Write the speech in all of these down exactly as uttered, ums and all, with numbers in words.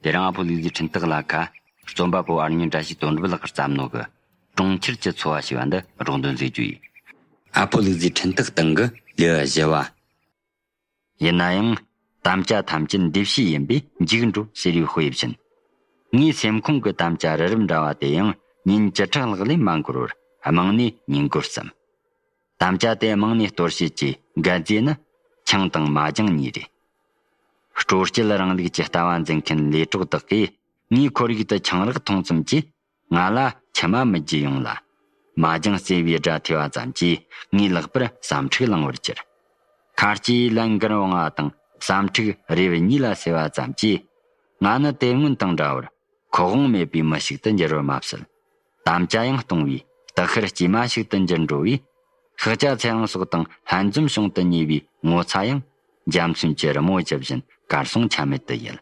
དེ་རིང་ཨ་ཕོ་ལུག་རྫིའི་འཕྲིན་སྟེགས་ལ་ཁ། རྩོམ་པ་པོ་ཨར་ཉིན་བཀྲ་ཤིས་དོན་གྲུབ་ལགས་བརྩམས་ནོ་གི། གྲོང་ཁྱེར་གྱི་འཚོ་བ་ཞེས་པ་འདི་སྒྲོག་འདོན་མཛད་རྒྱུ་ཡིན། ཨ་ཕོ་ལུག་རྫིའི་འཕྲིན་སྟེགས་སྟེང་གི་ལེའུ་བཞི་བ། ཡིན་ན་ཡང་། དམ་བཅའ་ཐམས་ཅད་འདུས་བྱས་ཡིན་པས་འཇིག་འགྲོ་ཟེར་བའི་དཔེ་བཞིན། ངའི་སེམས་ཁོང་གི་དམ་བཅའ་རི་རབ་འདྲ་བ་དེ་ཡང་ཉིན་བཅུ་ཕྲག་ལྷག་ལས་མ་འགོར་བར་རྨང་ནས་ཉིན་འགོར་བསམ། དམ་བཅའ་དེ་རྨང་ནས་གཏོར་བྱེད་ཀྱི་འགལ་རྫས་ནི་ཆང་དང་མ་ཇང་གཉིས་རེད། སྤྲོ་སྐྱིད་རིང་ལུགས་ཀྱི་ལྟ་བ་འཛིན་མཁན་ལས་གྲོགས་དག་གིས་ངའི་ཁོར་ཡུག་ཏུ་ཆང་རག་འཐུང་ཙམ་གྱིས། ང་ལ་མཆི་མ་མི་རྒྱུ་ཡོང་ལ། མ་ཇང་བརྩེ་བའི་སྒྲ་ཐོས་པ་ཙམ་གྱིས་ངའི་ལག་པར་ཟ་འཕྲུག་ལངས་པར་གྱུར། ཁ་ལྕེའི་ལན་འགར་འོང་བ་དང་ཟ་འཕྲུག་རེབ་གཉིས་ལ་ཟེར་བ་ཙམ་གྱིས། ང་ནི་དེ་སྔོན་དང་འདྲ་བར་ཁོག་དབང་མེད་པའི་མི་ཞིག་ཏུ་འགྱུར་བར་མ་ཟད། དམ་བཅའ་ཡང་གཏོང་བའི་སྟག་ཤར་སྐྱེས་མ་ཞིག་ཏུ་འགྱུར་འགྲོ་བས། ཤཱཀྱ་ཚེ་རིང་སོགས་དང་ལྷན་འཛོམས་བྱུང་དུ་ཉེ་བའི་ངོ་ཚ་ཡང་འཇའ་ཚོན་གྱི་རི་མོ་བཅུ་བཞིན་གར་སོང་ཆ་མེད་དུ་ཡལ།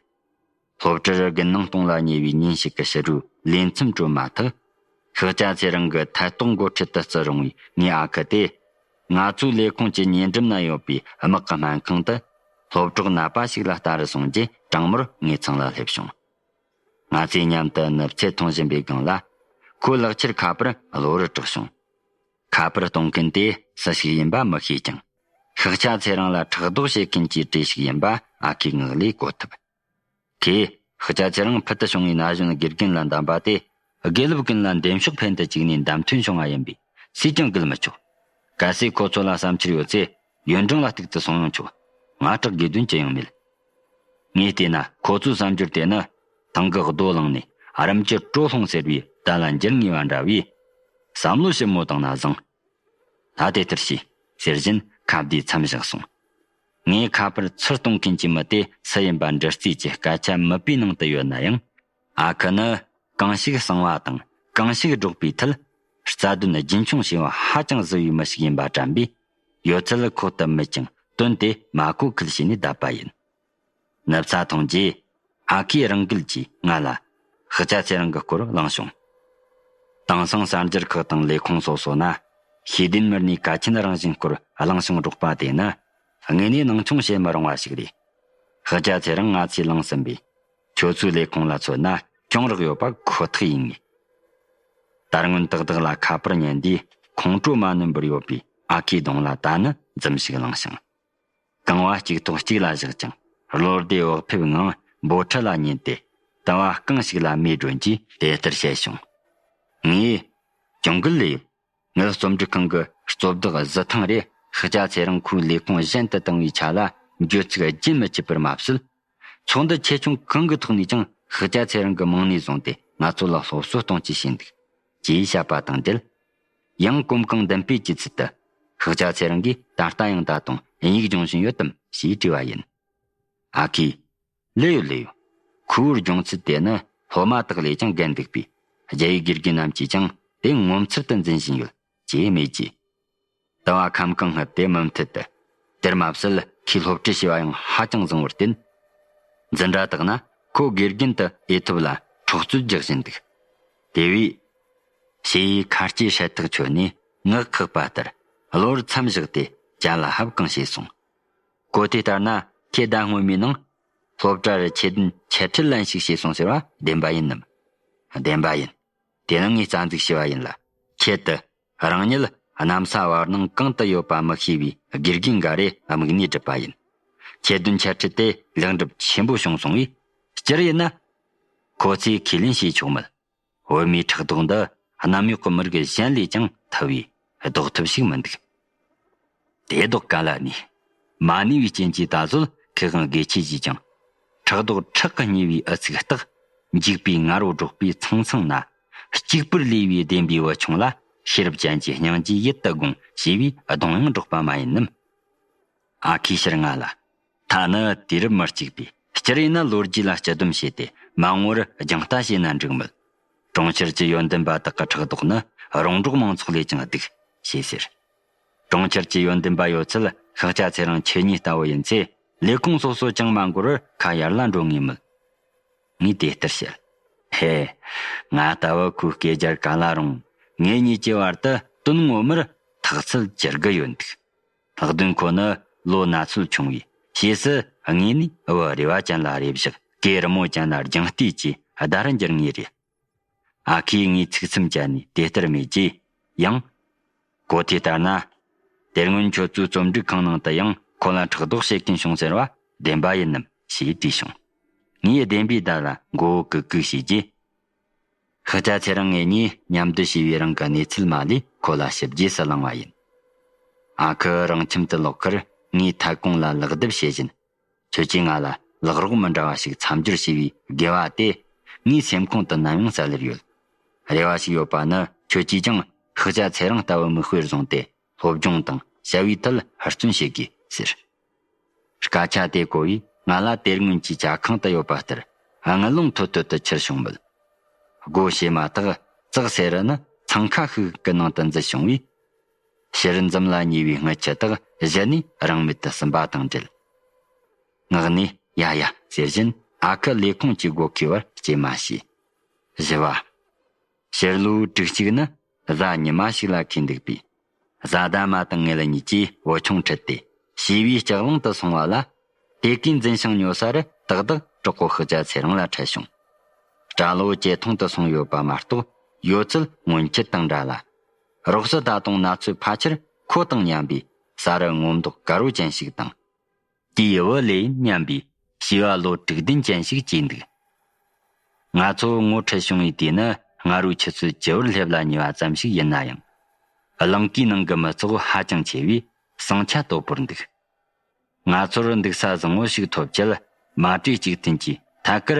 སློབ་གྲྭར་དགུན་གནང་གཏོང་ལ་ཉེ་བའི་ཉིན་ཞིག་གི་ཕྱི་དྲོའི་ལས་མཚམས་གྲོལ་མ་ཐག་ཤཱཀྱ་ཚེ་རིང་གི་ཐད་གཏོགས་འགོ་ཁྲིད་དུ་བརྩི་རུང་བའི་ངའི་ཨ་ཁུ་དེ། ང་ཚོའི་ལས་ཁུངས་ཀྱི་ཉེ་འགྲམ་ན་ཡོད་པའི་དམག་གི་སྨན་ཁང་དུ་སློབ་གྲོགས་ནད་པ་ཞིག་ལ་ལྟ་རུ་སོང་རྗེས་དྲང་མོར་ངའི་ཚང་ལ་སླེབས་བྱུང་། ང་ཚོས་མཉམ་དུ་ནུབ་ཚལ་འཐུང་བཞིན་པའི་སྒང་ལ། ཁོས་ལག་ཁྱེར་ཁ་པར་གློ་བུར་གྲགས་བྱུང་། ཁ་པར་གཏོང་མཁན་དེ་སུ་ཞིག་ཡིན་པ་མི་ཤེས་ཀྱང་། ཤཱཀྱ་ཚེ་རིང་ལ་ཕྲག་དོག་བྱེད་མཁན་གྱི་གྲས་ཤིག་ཡིན་པ་ཨ་ཁུའི་ངག་ལས་གོ་ཐུབ། ཁོས་ཤཱཀྱ་ཚེ་རིང་ཕུལ་དུ་བྱུང་བའི་ན་གཞོན་དགེ་རྒན་ལ་འདམས་པ་དེ། དགེ་ལུགས་ཀུན་ལ་འདེམས་ཤོག་འཕེན་དུ་བཅུག་ནས་འདེམས་ཐོན་བྱུང་བ་ཡིན་པས་སུས་ཀྱང་འགུལ་མི་ཆོག་གལ་སྲིད་ཁོ་ཚོ་ལ་བསམ་འཆར་ཡོད་ཚེ་ཡུན་ཀྲང་ལ་གཏུག་ཏུ་སོང་ཡང་ཆོག་ང་སྐྲག་དགོས་དོན་ཅི་ཡང་མེད། ངས་བལྟས་ན་ཁོ་ཚོའི་བསམ་འཆར་དེ་ནི་ཐང་གི་རྡོ་བླངས་ནས་རུམ་གྱི་དྲོད་སློང་ཟེར་བའི་གཏམ་ལ་འགྱུར་ངེས་པ་འདྲ་བས། བསམ་བློ་ཞིབ་མོ་བཏང་ན་བཟང་། ད་དེ་ལྟར་བྱོས། ཟེར་བཞིན་ཁ་བརྡའི་མཚམས་བཞག་སོང་། ངས་ཁ་པར་ཚུར་གཏོང་མཁན་གྱི་མི་དེ་སུ་ཡིན་པ་འདྲི་རྩིས་ཀྱི་སྐད་ཆ་མིད་པའི་ནང་དུ་ཡོད་ན་ཡང་། ཨ་ཁུ་ནི་གང་ཞིག་གསང་བ་དང་གང་ཞིག་སྒྲོག་པའི་ཐད་རྩ་དོན་རྒྱུན་འཁྱོངས་བྱེད་པ་ཧ་ཅང་གཟི་བའི་མི་ཞིག་ཡིན་པ་དྲན་པས། ཡོད་ཚད་ཁོག་ཏུ་མིད་ཅིང་དོན་དེ་མ་གོ་ཁུལ་བྱས་ནས་བསྡད་པ་ཡིན། ནུབ་ཚ་ཐོན་རྗེས། ཨ་ཁུས་རང་འགུལ་གྱིས་ང་ལ་ཤཱཀྱ་ཚེ་རིང་གི་སྐོར་གླེང་བྱུང་། དེང་སང་གསར་འགྱུར་ཁག་དང་ལས་ཁུངས་སོ་སོ་ན་ཤེས་ལྡན་མི་སྣའི་གལ་ཆེན་རང་བཞིན་སྐོར་གླེང་བྱུང་སྒྲོག་པ་དེ་ནི་དངོས་གནས་སྣང་ཆུང་བྱེད་མི་རུང་བ་ཞིག་རེད། ཤཱཀྱ་ཚེ་རིང་ང་ཚོས་གླེང་ཟིན་པས། ཁྱོད་ཚོའི་ལས་ཁུངས་ལ་མཚོན་ན་གྱོང་རག་ཡོད་པ་ཁོ་ཐག་ཡིན་ངེས། ད་སྔོན་ཏག་ཏག་ལ་ཁ་པར་ཉན་དུས་ཁོང་ཁྲོ་མ་ནུམ་པར་ཡོད་པའི་ཨ་ཁུའི་གདོང་ལ་ད་ནི་འཛུམ་ཞིག་ལངས་ཤིང་། རྐང་བ་གཅིག་ཐོག་གཅིག་ལ་བཞག་ཅིང་བློ་བདེ་བག་ཕེབས་ངང་འབོལ་ཁྲལ་ལ་ཉན་ཏེ་དུ་བ་རྐང་ཞིག་ལ་མེ་སྒྲོན་གྱིས་དེ་ལྟར་བཤད་བྱུང་། ངས། གྱོང་གུད་ལས་ཡོད། ངའི་རྩོམ་སྒྲིག་ཁང་གི་གཙོ་བདག་གཟི་ཐང་རེ་ཤཱཀྱ་ཚེ་རིང་ཁོའི་ལས་ཁུངས་གཞན་དུ་བཏང་བའི་ཆ་ལ་འགྱོད་ཚིག་རྒྱུན་མི་ཆད་པར་མ་བསལ། ཚོགས་འདུ་ཆེ་ཆུང་གང་གི་ཐོག་ནས་ཀྱང་ཤཱཀྱ་ཚེ་རིང་གི་མིང་ནས་བཟུང་སྟེ་ང་ཚོ་ལ་སློབ་གསོ་གཏོང་ཆེད་བྱས་འདུག་ཅེས་བཤད་པ་དང་འབྲེལ། ཡང་གོམ་གང་མདུན་སྤོས་ཀྱི་ཚུལ་དུ། ཤཱཀྱ་ཚེ་རིང་གིས་ད་ལྟ་ཡང་ད་དུང་དབྱིན་ཡིག་སྦྱོང་བཞིན་ཡོད་དམ་ཞེས་དྲིས་པ་ཡིན། ཨ་ཁུས། ལོས་ཡོད་ལོས་ཡོད། ཁོའི་སྦྱོང་ཚུལ་དེ་ནི་སློབ་མ་དག་ལས་ཀྱང་རྒན་འདུག་པས། རྒྱ་ཡིག་དགེ་རྒན་རྣམས་ཀྱིས་ཀྱང་དེ་ངོ་མཚར་དུ་འཛིན་བཞིན་ཡོད་ཅེས་སྨྲས་ཀྱིས། དུ་བ་ཁམ་གང་བསྔུབས་ཏེ་མུ་མཐུད་དུ། དེར་མ་ཟད་ཁོས་སློབ་ཁྲིད་བྱས་པ་ཡང་ཧ་ཅང་བཟང་བར་བརྟེན། འཛིན་གྲྭ་དག་ན་ཁོ་དགེ་རྒན་དུ་འོས་ཐོབ་ལ་འཕྲོག་རྩོད་རྒྱག་བཞིན་འདུག་དེ་བས། ཞེས་ཁ་སྐྱེས་ཧྲལ་ཐག་ཆོད་ནས་ངག་ཁག་པ་ལྟར་གློ་བུར་མཚམས་བཞག་སྟེ་ཅ་ལག་ཧབ་གང་བྱས་སོང་། གོ་དེ་ལྟར་ན་ཁྱེད་ཟླ་སྔོན་མའི་ནང་སློབ་གྲྭར་ཆེད་དོན་འཆད་ཁྲིད་ལན་ཞིག་བྱས་སོང་ཟེར་བ་བདེན་པ་ཡིན་ནམ། བདེན་པ་ཡིན། དེ་ནི་ངས་རྩ་འཛུགས་བྱས་པ་ཡིན་ལ། ཁྱེད་དུ་རང་ཉིད་གནམ་ས་བར་སྣང་གང་དུ་ཡོད་པ་མི་ཤེས་པའི་དགེ་རྒན་འགའ་རེ་དམིགས་ནས་བསྒྲུབས་པ་ཡིན། ཁྱེད་དོན་འཆད་ཁྲིད་དེ་ལེགས་འགྲུབ་ཆེན་པོ་བྱུང་སོང་བས། སྤྱིར་ཡིན་ན། ཁོ་ཚོས་ཁས་ལེན་བྱས་ཆོག་མོད། བོད་མིའི་ཕྲག་དོག་འདི་གནམ་འོག་གི་མི་རིགས་གཞན་ལས་ཀྱང་ཐུ་བས་ལྡོག་ཐབས་ཤིག་མི་འདུག་དེ་ལྡོག་ག་ལ་ནི། མ་ནུས་པའི་རྐྱེན་གྱིས་ད་གཟོད་ཁེ་དབང་དགེ་ཆེ་ཞིག་ཀྱང་། ཕྲག་དོག་ཁྲག་གིས་མྱོས་པའི་ཨུ་ཚུགས་རྟགས། འཇིགས་པའི་ང་རོ་སྒྲོག་པའི་ཚང་ཚང་ན། གཅིག་པུར་ལུས་པའི་བདེན་པའི་བུ་ཆུང་ལ། ཤེས་རབ་ཅན་གྱི་སྙིང་རྗེའི་ཡུལ་དུ་དགོངས། ཞེས་པའི་གདུང་དབྱངས་སྒྲོག་པ་མ་ཡིན་ནམ། ཨ་ཁུའི་ཕྱིར་ང་ལ། ཐ་ན་དུས་རབས་མི་གཅིག་པའི་སྤྱིར་ཡིན་ན་ལོ་རྒྱུས་ལ་སྤྱི་སྡོམ་བྱས་ཏེ་མ་འོངས་པར་རྒྱང་ལྟ་བྱས་ན་འགྲིག་མོད། གྲོང་ཁྱེར་གྱི་ཡོན་ཏན་པ་དག་གི་ཕྲག་དོག་ནི་རོང་འབྲོག་མང་ཚོགས་ལས་ཀྱང་སྡུག །ཞེས་ཟེར། གྲོང་ཁྱེར་གྱི་ཡོན་ཏན་པ་ཡོད་ཚད་ཤཱཀྱ་ཚེ་རིང་ཁྱེད་གཉིས་ལྟ་བུ་ཡིན་ཚེ་ལས་ཁུངས་སོ་སོ་ཅང་མ་འགོར་བར་ཁ་ཡར་ལ་འགྲོ་ངེས་མོད། ངས་དེ་ལྟར་བཤད། ཧེ། ང་ལྟ་བུ་ཁོའི་སྐད་སྦྱར་ག་ལ་རུང་ངེད་གཉིས་ཀྱི་བར་དུ་དོན་ངོ་མར་ཐག་ཚད་ཅི་དགུ་ཡོད་འདུག་ལྷག་དོན་ཁོ་ནི་ལོ་ན་ཚོད་ཆུང་བས་ཞེས་སུ་དངོས་ནས་བུ་རེ་བ་ཅན་ལ་རེ་བཞག་གོས་རི་མོ་ཅན་ལ་རྒྱང་ལྟས་ཀྱིས་བརྡ་རུ་འགྱུར་ངེས་རེད། ཨ་ཁུས་ངའི་ཚིག་མཚམས་བཅད་ནས་དེ་ལྟར་སྨྲས་རྗེས། ཡང་། གོ་ཐོས་ལྟར་ན། དེ་སྔོན་ཁྱོད་ཚོའི་རྩོམ་སྒྲིག་ཁང་ནང་དུ་ཡང་ཁོ་ལ་ཕྲག་དོག་བྱེད་མཁན་བྱུང་ཟེར་བ་བདེན་པ་ཡིན་ནམ་ཞེས་དྲིས་བྱུང་། ངས་བདེན་པའི་བརྡ་ལ་མགོ་བོ་གུག་གུག་བྱས་རྗེས། ཤཱཀྱ་ཚེ་རིང་ངེད་གཉིས་མཉམ་དུ་བྱས་པའི་རང་གི་གནས་ཚུལ་མ་ལས་ཁོ་ལ་ཞིབ་རྒྱས་སུ་གླེང་བ་ཡིན། ཨ་ཁུ་རང་ཁྱིམ་དུ་ལོག་ཁར་ངའི་ཐད་གོང་ལ་ལག་རྡེབ་བྱེད་བཞིན། ཁྱོད་ཀྱིས་ང་ལ་ལག་རོགས་མི་འདྲ་བ་ཞིག་མཚམས་སྦྱོར་བྱས་པའི་དགེ་བ་དེ་ངའི་སེམས་ཁོང་དུ་ནམ་ཡང་བསལ་ལེར་ཡོད། རེ་བ་ཞིག་ཡོད་པ་ནི་ཁྱོད་ཀྱིས་ཀྱང་ཤཱཀྱ་ཚེ་རིང་ལྟ་བུ་མིག་དཔེར་བཟུང་སྟེ་སློབ་སྦྱོང་དང་བྱ་བའི་ཐད་ཧུར་བརྩོན་བྱེད་དགོས་ཟེར། སྐད་ཆ་དེ་གོ་བས་ང་ལ་དེ་སྔོན་གྱི་ཇ་ཁང་དུ་ཡོད་པ་ལྟར་དངུལ་ལོང་ཐོལ་ཐོལ་དུ་ཁྱེར་བྱུང་མོད། སྒོ་ཕྱེ་མ་ཐག་ཙག་སེ་རི་ནི་འཚང་ཁ་ཤིག་གི་ནང་དུ་འཛུལ་བྱུང་བས། ཕྱིར་འཛུམ་ལ་ཉེ་བའི་རྔུལ་ཆུ་དག་གཞི་ནས་རང་མལ་དུ་ཟིན་པ་དང་འབྲེལ། ངག་ནས་ཡ་ཡ་ཟེར་བཞིན་ཨ་ཁུ་ལས་ཁུངས་ཀྱི་སྒོ་ཁའི་བར་སྐྱེལ་མ་བྱས། བཞི་བ། ཕྱི་ལོའི་དྲུག་གཅིག་ནི་གཟའ་ཉི་མ་ཞིག་ལ་འཁེལ་འདུག་པས། བཟའ་ཟླ་མ་དང་ངེད་གཉིས་ཀྱིས་བོད་ཆུང་ཁྲིད་དེ་བྱིས་པའི་ལྕགས་གླང་དུ་སོང་བ་ལ། དེ་གའི་འཛིན་ཞིང་ཉོ་ས་རུ་ཏག་ཏག་གྲོགས་པོ་ཤཱཀྱ་ཚེ་རིང་ལ་འཕྲད་བྱུང་། སྐྲ་ལོ་ཇེ་ཐུང་དུ་སོང་ཡོད་པ་མ་གཏོགས་ཡོད་ཚད་སྔོན་ཆད་དང་འདྲ་ལ། རོགས་སུ་ད་དུང་ན་ཚོད་ཕལ་ཆེར་ཁོ་དང་མཉམ་པའི་ས་རུ་ངོ་མདོག་དཀར་བོ་ཅན་ཞིག་དང་། དེའི་བུ་ལས་མཉམ་པའི་བྱིས་པ་ལོ་དྲུག་བདུན་ཅན་ཞིག་སྐྱེས་འདུག་ང་ཚོ་ངོ་འཕྲད་བྱུང་བའི་དུས་ནི་སྔ་རོལ་ཆུ་ཚོད་བཅུ་བར་སླེབས་ལ་ཉེ་བ་ཙམ་ཞིག་ཡིན་ན་ཡང་། གླིང་གའི་ནང་གི་མི་ཚོགས་ཧ་ཅང་ཆེ་བས་ཟིང་ཆ་དོད་པོར་འདུག་ང་ཚོར་འདུག་ས་བཟང་བོ་ཞིག་ཐོབ་ཆེད་མ་གྲོས་གཅིག་མཐུན་གྱིས་ཐད་ཀར་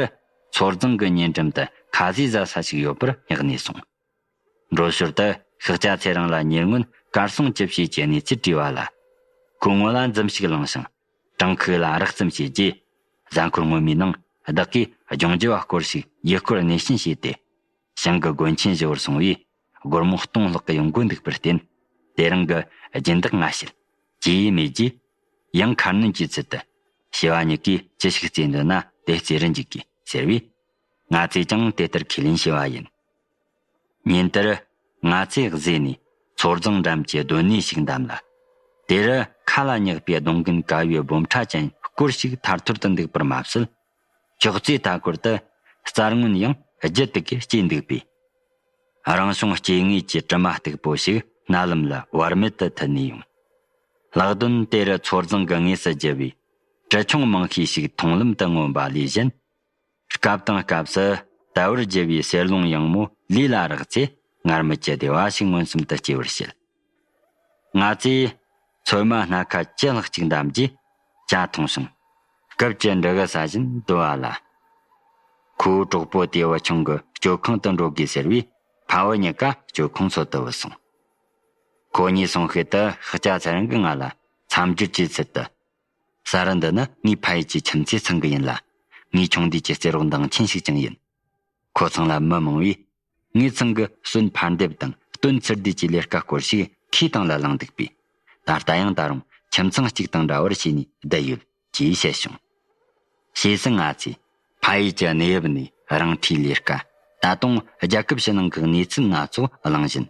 མཚོ་རྫོང་གི་ཉེ་འགྲམ་དུ་ཁ་ཟས་ཟ་ས་ཞིག་ཡོད་པར་བསྙེགས་ནས་སོང་། འགྲོ་ཞོར་དུ་ཤཱཀྱ་ཚེ་རིང་ལ་ཉེ་སྔོན་གར་སོང་ཅི་བྱས་ཀྱི་གནས་ཚུལ་དྲིས་པ་ལ། ཁོའི་ངོ་ལ་འཛུམ་ཞིག་བླངས་ཤིང་། བྲང་ཁུག་ལ་རགས་ཙམ་བྱས་རྗེས། གཟའ་འཁོར་སྔོན་མའི་ནང་བདག་གིས་ལྗོངས་རྒྱུ་བ་སྐོར་ཞིག་ཡུལ་སྐོར་སྣེ་ཤན་བྱས་ཏེ། ཞང་གི་དགོན་ཆེན་བཞི་བོར་སོང་བས། སྒོར་མོ་སྟོང་ལྷག་གི་ཡོང་སྒོ་འདུག་པར་བརྟེན། དེ་རིང་གི་སྦྱིན་བདག་ང་བྱེད། ཅེས་སྨྲས་རྗེས། ཡང་ཁ་སྣོན་གྱི་ཚུལ་དུ། བྱིས་པ་གཉིས་ཀས་ཅི་ཞིག་བརྩེས་འདོད་ན་དེ་བརྩེ་རུ་འཇུག་གི་ཟེར་བས། ང་ཚོས་ཀྱང་དེ་ལྟར་ཁས་ལེན་བྱས་པ་ཡིན། ཉིན་དེར་ང་ཚོས་གཟས་ནས་མཚོ་རྫོང་འགྲམ་གྱི་སྡོད་གནས་ཤིག་འདམས་ལ། དེ་རུ་ཁ་ལ་ཉག་པའི་སྡོང་རྒན་དཀར་བོའི་སྦོམ་ཕྲ་ཅན་སྐོར་ཞིག་ཐར་ཐོར་དུ་འདུག་པར་མ་ཟད། ཅོག་ཙེའི་མཐའ་སྐོར་དུ་རྩྭ་སྔོན་ཡང་རྒྱུད་དུ་གི་སྐྱེས་འདུག་པས། རང་བྱུང་སྐྱེ་དངོས་ཀྱི་དྲི་མ་སྟུག་པོ་ཞིག་སྣ་ལམ་ལ་བར་མེད་དུ་ཐིལ་ནས་ཡོང་། ལག་གདོན་དེ་རུ་མཚོ་རྫོང་གི་ངོས་སུ་རྒྱུ་བའི་གྲི་ཆུང་མང་ཤས་ཤིག་མཐོང་ལམ་དུ་མངོན་པ་ལས་གཞན། སྐབས་དང་སྐབས་སུ་དལ་བུར་རྒྱུ་བའི་གསེར་ལུང་ཡང་མོ་ལུས་ལ་རེག་ཚེ་ངར་མི་གྱི་བདེ་བ་ཞིག་མངོན་སུམ་དུ་སྐྱེ་བར་བྱེད། ང་ཚོས་ཚོད་མ་སྣ་ཁ་བཅུ་ལྷག་ཅིག་འདམས་རྗེས་ཇ་འཐུང་ཞིང་། སྐབས་ཀྱི་འབྲུ་གུ་ཟ་བཞིན་སྡོད་པ་ལ། ཁོའི་གྲོགས་པོ་དེ་བུ་ཆུང་གི་སྤྱོད་ཁང་དུ་འགྲོ་དགོས་ཟེར་བས་ཕ་བུ་གཉིས་ཀ་སྤྱོད་ཁང་ཚོད་དུ་བུད་སོང་། ཁོ་གཉིས་སོང་ཤུལ་དུ་ཤཱཀྱ་ཚེ་རིང་གིས་ང་ལ་མཚམས་སྦྱོར་གྱི་ཚུལ་དུ། ས་རུ་འདི་ནི་ངའི་ཕ་ཡུལ་གྱི་ཁྱིམ་མཚེས་ཚང་གི་ཡིན་ལ། ངའི་ཆུང་དུས་ཀྱི་རྩེད་རོགས་འདང་ཆེན་ཞིག་ཀྱང་ཡིན། ཁོ་ཚང་ལ་མི་མང་བས། ངའི་ཚང་གི་གསོན་ཕར་འདེབས་དང་སྟོན་ཚུར་འདེད་ཀྱི་ལས་ཀ་སྐོར་ཞིག་ཁོའི་སྟེང་ལ་བླངས་འདུག་པས། ད་ལྟ་ཡང་ད་རུང་ཁྱིམ་ཚང་གཅིག་དང་འདྲ་བར་བྱས་ནས་བསྡད་ཡོད་ཅེས་བཤད་བྱུང་། ཕྱིས་སུ་ང་ཚོས་ཕ་ཡུལ་གྱི་གནས་བབ་ནས་རང་འཁྲིའི་ལས་ཀ། ད་དུང་རྒྱལ་ཁབ་ཕྱི་ནང་གི་གནས་ཚུལ་སྣ་ཚོགས་གླེང་བཞིན།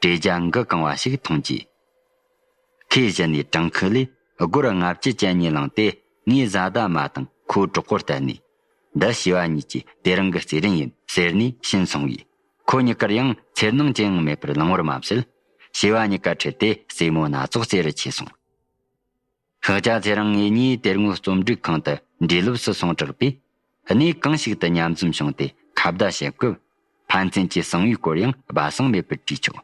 བྲེལ་རྒྱ་འགུལ་གང་བ་ཞིག་མཐོང་རྗེས། ཁོས་གཞི་ནས་བྲང་ཁུག་ལས་སྒོར་ལྔ་བཅུ་ཅན་གཉིས་བླངས་ཏེ། ངའི་བཟའ་ཟླ་མ་དང་ཁོའི་གྲོགས་པོར་གཏད་ནས། འདི་བྱིས་པ་གཉིས་ཀྱི་དེ་རིང་གི་རྩེད་རིན་ཡིན་ཟེར་ནས་ཕྱིན་སོང་བས། ཁོ་གཉིས་ཀར་ཡང་འཚེར་སྣང་ཅི་ཡང་མེད་པར་བླངས་པར་མ་ཟད། བྱིས་པ་གཉིས་ཀ་ཁྲིད་དེ་རྩེད་མོ་སྣ་ཚོགས་རྩེ་རུ་ཆས་སོང་། ཤཱཀྱ་ཚེ་རིང་ངེད་གཉིས་དེ་སྔོན་རྩོམ་སྒྲིག་ཁང་དུ་འབྲས་ལོབས་སུ་སོང་དྲགས་པས། གནས་གང་ཞིག་ཏུ་མཉམ་འཛོམས་བྱུང་སྟེ་ཁ་བརྡ་བྱེད་སྐབས། ཕན་ཚུན་གྱི་གསང་བའི་སྐོར་ཡང་སྦ་གསང་མེད་པར་དྲིས་ཆོག་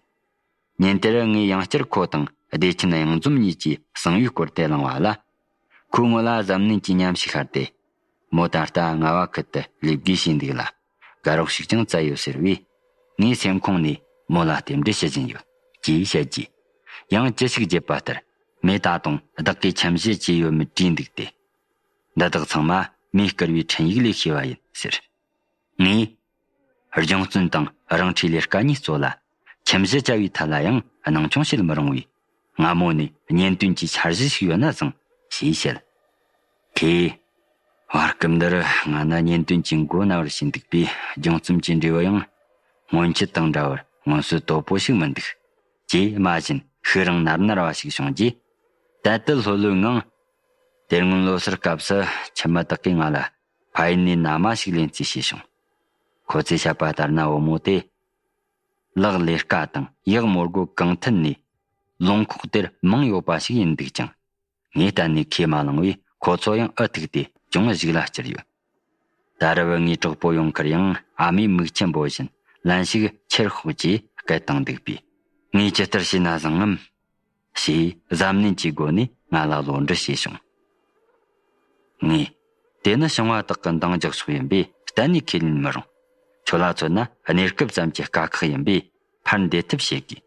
ཉིན་དེར་ངས་ཡང་བསྐྱར་ཁོ་དང་བདེ་ཆེན་གཡང་འཛོམས་གཉིས་ཀྱི་གསང་བའི་སྐོར་དེ་གླེང་བ་ལ། ཁོའི་ངོ་ལ་གཟབ་ནན་གྱི་ཉམས་ཤིག་ཤར་ཏེ། མོ་ད་ལྟ་རྔ་བ་ཁུལ་དུ་ལས་བགོས་བྱས་འདུག་ལ། དགའ་རོགས་ཤིག་ཀྱང་བཙལ་ཡོད་ཟེར་བས། ངའི་སེམས་ཁོང་ནས་མོ་ལ་རྟེན་འབྲེལ་ཞུ་བཞིན་ཡོད་ཅེས་བཤད་རྗེས། ཡང་ཅི་ཞིག་བརྗོད་པ་ལྟར། མོས་ད་དུང་བདག་གིས་ཁྱིམ་གཞི་བྱས་ཡོད་མེད་དྲིས་འདུག་སྟེ། འདི་དག་ཚང་མ་མོས་བསྐུར་བའི་འཕྲིན་ཡིག་ལས་ཤེས་པ་ཡིན་ཟེར། ངས། སྦྱོང་བརྩོན་དང་རང་འཁྲིའི་ལས་ཀ་གཉིས་གཙོ་ལ། ཁྱིམ་གཞི་བྱ་བའི་ཐད་ལ་ཡང་སྣང་ཆུང་བྱེད་མི་རུང་བས། སྔ་མོ་ནས་གཉེན་སྟོན་གྱི་འཆར་གཞི་ཞིག་ཡོད་ན་བཟང་ཞེས་བཤད། དེ། བར་སྐབས་འདིར་ང་ནི་གཉེན་སྟོན་གྱི་མགོ་ན་བར་ཕྱིན་འདུག་པས། སྦྱོང་བརྩོན་གྱི་འབྲས་བུ་ཡང་སྔོན་ཆད་དང་འདྲ་བར་མངོན་གསལ་དོད་པོ་ཞིག་མི་འདུག་ཅེས་སྨྲ་བཞིན་ཤུགས་རིང་ནར་ནར་བ་ཞིག་བྱུང་རྗེས། དལ་དུ་ལྷོད་ལྷོད་ངང་། དེ་སྔོན་ལོ་སར་སྐབས་སུ་ཁྱིམ་མི་དག་གིས་ང་ལ། ཕ་ཡུལ་ནས་མནའ་མ་ཞིག་ལེན་རྩིས་བྱས་བྱུང་། ཁོ་ཚོས་བཤད་པ་ལྟར་ན། བུ་མོ་དེ་ལག་ལས་ཀ་དང་ཡག་མོ་སྒོ་གང་ཐད་ནས་ལུང་ཁོག་དེར་མིང་ཡོད་པ་ཞིག་ཡིན་འདུག་ཀྱང་། ངས་གཏན་ནས་ཁས་མ་བླངས་པས། ཁོ་ཚོ་ཡང་ཨུ་ཐུག་སྟེ་ཅུང་ཟིག་ལ་བསྐྱུར་ཡོད། ད་རེབ་ངའི་གྲོགས་པོ་ཡོང་ཁར་ཡང་ཨ་མའི་མིག་ཆུ་འབོར་བཞིན་ལན་ཞིག་ཁྱེར་ཤོག་ཅེས་སྐད་བཏང་འདུག་པས། ངས་ཇི་ལྟར་བྱས་ན་བཟང་ངམ་ཞེས་གཟབ་ནན་གྱི་སྒོ་ནས་ང་ལ་བློ་འདྲི་བྱས་བྱུང་། ངས། དེ་ནི་ཞིང་བ་དག་གི་འདང་རྒྱག་ཕྱོགས་ཡིན་པས་གཏན་ནས་ཁས་ལེན་མི་རུང་། ཁྱོད་ལ་མཚོན་ན་གནས་སྐབས་ཙམ་གྱི་དཀའ་ཁག་ཡིན་པས་ཕར་འདེད་ཐབས་བྱེད་དགོས།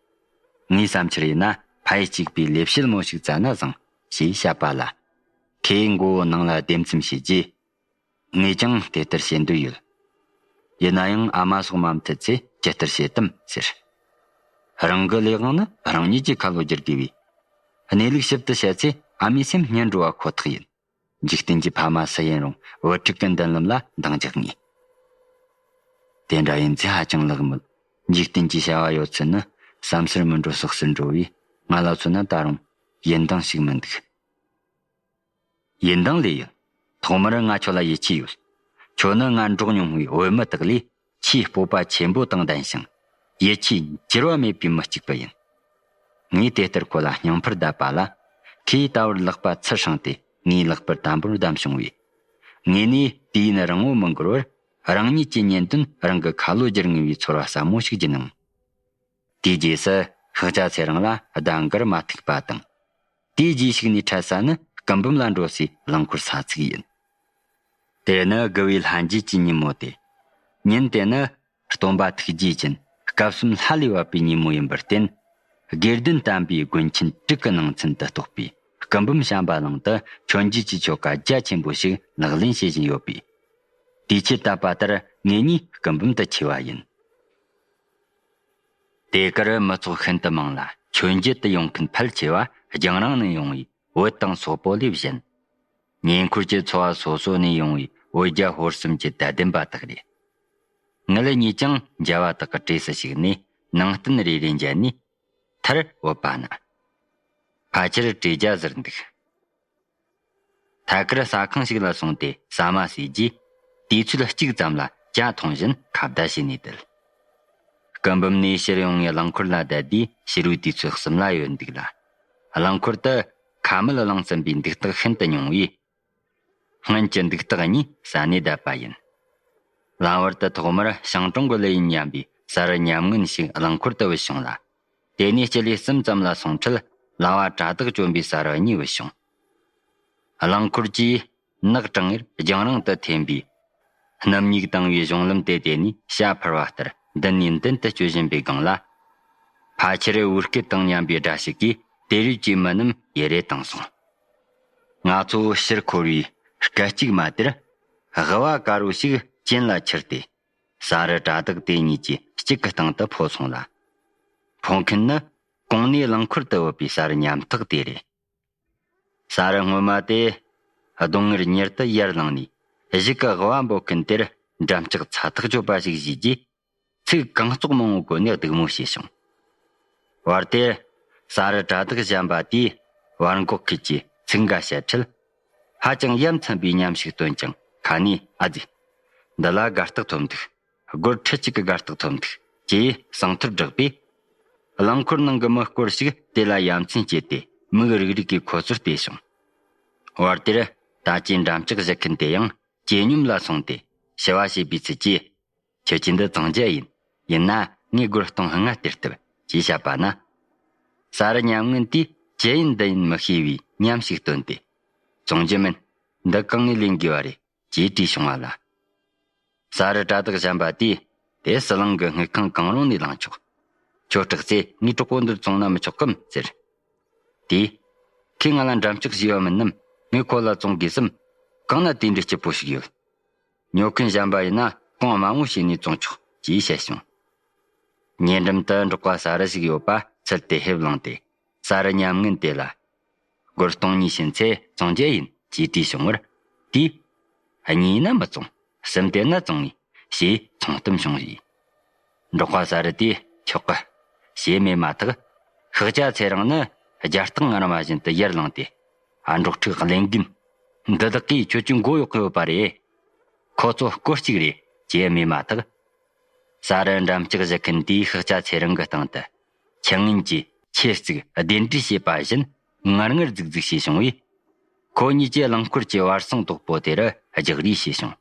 ངའི་བསམ་འཆར་ཡིན་ན་ཕ་ཡུལ་གཅིག་པའི་ལས་བྱེད་མོ་ཞིག་བཙལ་ན་བཟང་ཞེས་བཤད་པ་ལ། ཁོས་མགོ་བོ་ནང་ལ་ལྡེམ་ཙམ་བྱས་རྗེས། ངས་ཀྱང་དེ་ལྟར་བྱེད་འདོད་ཡོད། ཡིན་ན་ཡང་ཨ་མ་སོགས་མ་མཐུན་ཚེ་ཇི་ལྟར་བྱེད་དམ་ཟེར། རང་གི་ལས་དབང་ནི་རང་ཉིད་ཀྱིས་ཁ་ལོ་བསྒྱུར་དགོས་པས། གནས་ལུགས་ཞིབ་ཏུ་བཤད་ཚེ་ཨ་མའི་སེམས་སྙིང་འགྲོ་བ་ཁོ་ཐག་ཡིན། འཇིག་རྟེན་གྱི་ཕ་མ་སུ་ཡིན་རུང་བུ་ཕྲུག་གི་མདུན་ལམ་ལ་འདང་རྒྱག་ངེས། དེ་འདྲ་ཡིན་ཚེ་ཧ་ཅང་ལེགས་མོད། འཇིག་རྟེན་གྱི་བྱ་བ་ཡོད་ཚད་ནི་བསམ་སར་མི་འགྲོ་སོགས་སུ་འགྲོ་བས། ང་ལ་མཚོན་ན་ད་རུང་ཡིན་འདང་ཞིག་མི་འདུག། ཡིན་འདང་ལོས་ཡིན། ཐོག་མར་ང་ཁྱོད་ལ་ཡིད་ཆེས་ཡོད། ཁྱོད་ནི་ང་འགྲོགས་མྱོང་བའི་བུད་མེད་དག་ལས་ཆེས་སྤོབས་པ་ཆེན་པོ་དང་ལྡན་ཞིང་ཡིད་ཆེས་འགྱུར་བ་མེད་པའི་མི་གཅིག་པུ་ཡིན། ངས་དེ་ལྟར་ཁོ་ལ་སྙིང་ཕུར་བརྡབས་པ་ལ། ཁོས་ད་བར་ལག་པ་ཚུར་བསྲིངས་ཏེ་ངའི་ལག་པར་དམ་པོར་བསྡམས་བྱུང་བས། ངས་ནི་དུས་ཡུན་རིང་བོ་མི་འགོར་བར་རང་ཉིད་ཀྱི་གཉེན་དོན་རང་གི་ཁ་ལོ་བསྒྱུར་ངེས་པའི་ཚོར་བ་ཟབ་མོ་ཞིག་བརྒྱུད་གནང་། དེའི་རྗེས་སུ་ཤཱཀྱ་ཚེ་རིང་ལ་ཟླ་འགར་མ་ཐུག་པ་དང་། དེའི་རྗེས་ཤུལ་ནས་འཕྲད་ས་ནི་སྐུ་འབུམ་ལ་འགྲོ་སའི་རླངས་འཁོར་ས་ཚིགས་ཡིན། དེ་ནི་དགུ་བའི་ལྷན་རྒྱས་ཀྱི་ཉིན་མོ་སྟེ། ཉིན་དེ་ནི་སྟོན་པ་ཐུགས་རྗེ་ཅན་སྐབས་གསུམ་ལྷ་ལས་བབས་པའི་ཉིན་མོ་ཡིན་པར་བརྟེན། དགེ་ལྡན་དམ་པའི་དགོན་ཆེན་དྲུག་གི་ནང་ཚན་དུ་གཏོགས་པའི་སྐུ་འབུམ་བྱམས་པ་གླིང་དུ་མཆོད་མཇལ་གྱི་ཆོ་ག་རྒྱ་ཆེན་པོ་ཞིག་ལག་ལེན་བྱེད་བཞིན་ཡོད་པས། དུས་ཆེད་བཏབ་པ་ལྟར་ངེད་གཉིས་སྐུ་འབུམ་དུ་ཆས་པ་ཡིན། དེ་གར་མི་ཚོགས་ཤིན་ཏུ་མང་ལ། མཆོད་མཇལ་དུ་ཡོང་མཁན་ཕལ་ཆེ་བ་རྒྱང་རིང་ནས་ཡོང་བའི་བོད་དང་སོག་པོ་ལས་གཞན། ཉེ་འཁོར་གྱི་ཚོ་བ་སོ་སོ་ནས་ཡོང་བའི་བོད་རྒྱ་ཧོར་གསུམ་གྱི་དད་ལྡན་པ་དག་རེད། ངེད་གཉིས་ཀྱང་མཇལ་བ་དག་གི་གྲས་སུ་ཞུགས་ནས་ནང་རྟེན་རེ་རེ་མཇལ་ནས་མཐར་བོད་པ་ན། ཕལ་ཆེར་བྲེལ་རྒྱ་ཟུར་འདུག། ཐད་ཀར་ཟ་ཁང་ཞིག་ལ་སོང་སྟེ་ཟ་མ་ཟོས་རྗེས། དུས་ཚོད་གཅིག་ཙམ་ལ་ཇ་འཐུང་བཞིན་ཁ་བརྡ་བྱས་ནས་བསྡད། སྐུ་འབུམ་ནས་ཕྱིར་ཡོང་བའི་རླངས་འཁོར་ལ་བསྡད་དུས་ཕྱི་རོལ་དུས་ཚོད་གསུམ་ལ་ཡོད་འདུག་ལ། རླངས་འཁོར་དུ་ཁ་མལ་བླངས་ཟིན་པའི་འདུག་སྟེགས་ཤིན་ཏུ་ཉུང་བས། སྔོན་གྱི་འདུག་སྟེགས་གཉིས་ཟ་ནས་བསྡད་པ་ཡིན། ལམ་བར་དུ་ཐོག་མར་ཞིང་གྲོང་གི་ལས་ཡིན་སྙམ་པའི་གསར་ཉམས་ངན་ཞིག་རླངས་འཁོར་དུ་བུད་བྱུང་ལ། དེ་ནས་སྤྱི་ལེ་གསུམ་ཙམ་ལ་སོང་འཕྲལ་ལ་བ་དྲ་བདག་གྱོན་པའི་གསར་བུ་གཉིས་བུད་བྱུང་། རླངས་འཁོར་གྱིས་ནག་གྲང་ངེར་རྒྱང་རིང་དུ་འཐེན་པའི་སྣུམ་སྨྱུག་དྭངས་བའི་གཞུང་ལམ་དེ། དེ་ནས་བྱ་འཕུར་བ་ལྟར་མདུན་ནས་མདུན་དུ་སྐྱོད་བཞིན་པའི་སྒང་ལ། ཕལ་ཆེར་བོད་སྐད་དང་མཉམ་པའི་སྒྲ་ཞིག་གིས་དེ་རིགས་ཀྱི་མི་རྣམས་ཡི་རེ་བཏང་སོང་། ང་ཚོ་ཕྱིར་འཁོར་བའི་སྐད་ཅིག་མ་དེར་ལྦུ་བ་དཀར་བོ་ཞིག་གྱེན་ལ་འཕྱུར་ཏེ། གསར་བུ་དྲ་བདག་དེ་གཉིས་ཀྱི་གཅིག་གི་སྟེང་དུ་འཕོ་སོང་ལ། འཕོ་མཁན་ནི་གོང་ནས་རླངས་འཁོར་དུ་བུད་པའི་གསར་བུ་ཉམ་ཐག་དེ་རེད། གསར་བུ་སྔོན་མ་དེ་གདོང་ངར་མྱུར་དུ་ཡར་ལངས་ནས་གཞུག་གི་ལྦུ་བ་འབོད་མཁན་དེར་འགྲམ་ལྕག་ཚ་ཐག་ཆོད་པ་ཞིག་བཞེས་རྗེས། ཚིག་གང་བཙོག་མང་བོ་བཀོལ་ནས་སྡིགས་མོ་བྱས་བྱུང་། བར་དེར་གསར་བུ་དྲ་བདག་གཞན་པ་དེས་བར་འགོག་ཁུལ་གྱིས་ཚིག་འགའ་བཤད་འཕྲལ། ཧ་ཅང་ཡ་མཚན་པའི་ཉམས་ཤིག་བཏོན་ཀྱང་ཁ་ནས། ཨ་ཙི། འདི་ལ་དགའ་རྟགས་ཐོབ་འདུག། སྒོར་ཁྲི་གཅིག་གི་དགའ་རྟགས་ཐོབ་འདུག་ཅེས་གསང་ཐབས་བསྒྲགས་པས། རླངས་འཁོར་ནང་གི་མི་སྐོར་ཞིག་དེ་ལ་ཡ་མཚན་སྐྱེས་ཏེ་མིག་རིག་རིག་གིས་ཁོ་ཚོར་བལྟས་བྱུང་། བར་དེར་ད་ཅི་འགྲམ་ལྕག་བཞག་མཁན་དེ་ཡང་ཇེ་སྙོམས་ལ་སོང་སྟེ་ཞུ་བ་བྱེད་པའི་ཚུལ་གྱིས། ཁྱོད་ཀྱི་འདི་གཙང་རྒྱུ་ཡིན། ཡིན་ན་ངས་སྒོར་སྟོང་ལྔ་སྟེར་ཐུབ་ཅེས་བཤད་པ་ན། གསར་བུ་ཉམས་ངན་དེས་ཅི་ཡིན་འདི་ཡིན་མི་ཤེས་པའི་ཉམས་ཤིག་བཏོན་ཏེ། བཙོང་རྒྱུ་མིན། འདི་གང་ནས་ལེན་དགོས་པ་རེད་ཅེས་དྲིས་བྱུང་བ་ལ། གསར་བུ་དྲ་བདག་གཞན་པ་དེས། དེ་ཟི་ལིང་གི་དངུལ་ཁང་གང་རུང་ནས་བླངས་ཆོག། ཁྱོད་སྐྲག་ཚེ་ངའི་གྲོགས་པོ་འདིར་བཙོང་ན་མི་ཆོག་གམ་ཟེར། དེས། ཁོས་ང་ལ་འགྲམ་ལྕག་བཞེས་པ་མིན་ནམ། ངས་ཁོ་ལ་བཙོང་དགོས་སམ། གང་ན་དེ་འདྲའི་སྐྱིད་པོ་ཞིག་ཡོད། ཉོ་མཁན་གཞན་པ་ཡིན་ན་གོང་དམའ་མོ་བྱས་ནས་བཙོང་ཆོག་ཅེས་བཤད་བྱུང་། ཉེ་འགྲམ་དུ་འབྲོག་པ་གསར་བུ་ཞིག་ཡོད་པ་ཚུར་དེད་ཕེབས་བླངས་ཏེ། གསར་བུ་ཉམས་ངན་དེ་ལ། སྒོར་སྟོང་གཉིས་བྱིན་ཚེ་བཙོང་རྒྱུ་ཡིན་ཅེས་དྲིས་བྱུང་བར། དེས། གཉིས་ན་མི་བཙོང་། གསུམ་སྟེར་ན་བཙོང་ངེས་ཞེས་ཚོང་གཏམ་བྱུང་ཡིས། འབྲོག་པ་གསར་བུ་དེས་ཆོག་གི་ཞེས་སྨྲས་མ་ཐག། ཤཱཀྱ་ཚེ་རིང་ནི་རྒྱ་སྟག་ངར་མ་བཞིན་དུ་ཡར་ལངས་ཏེ། ཨ། འབྲོག་ཕྲུག་གླེན་རྒན། འདི་དག་གིས་ཁྱོད་ཀྱི་མགོ་གཡོག་གི་ཡོད་པ་རེད། ཁོ་ཚོ་སྐོར་གཅིག་རེད་ཅེས་སྨྲས་མ་ཐག། ས་རུ་འགྲམ་ལྕག་བཞུ་མཁན་དེའི་ཤག་ཆ་ཚེ་རིང་གི་སྟེང་དུ། ཁྱི་ངན་གྱིས་ཆེ་བརྩིགས་བདེ་འདྲིས་བྱེད་པ་བཞིན་ངར་ངར་རྫིག་རྫིག་བྱས་བྱུང་བས། ཁོ་གཉིས་ཀྱིས་རླངས་འཁོར་གྱི་བར་སྲུང་དོག་པོ་དེ་རུ་རྒྱག་རེས་བྱས་བྱུང་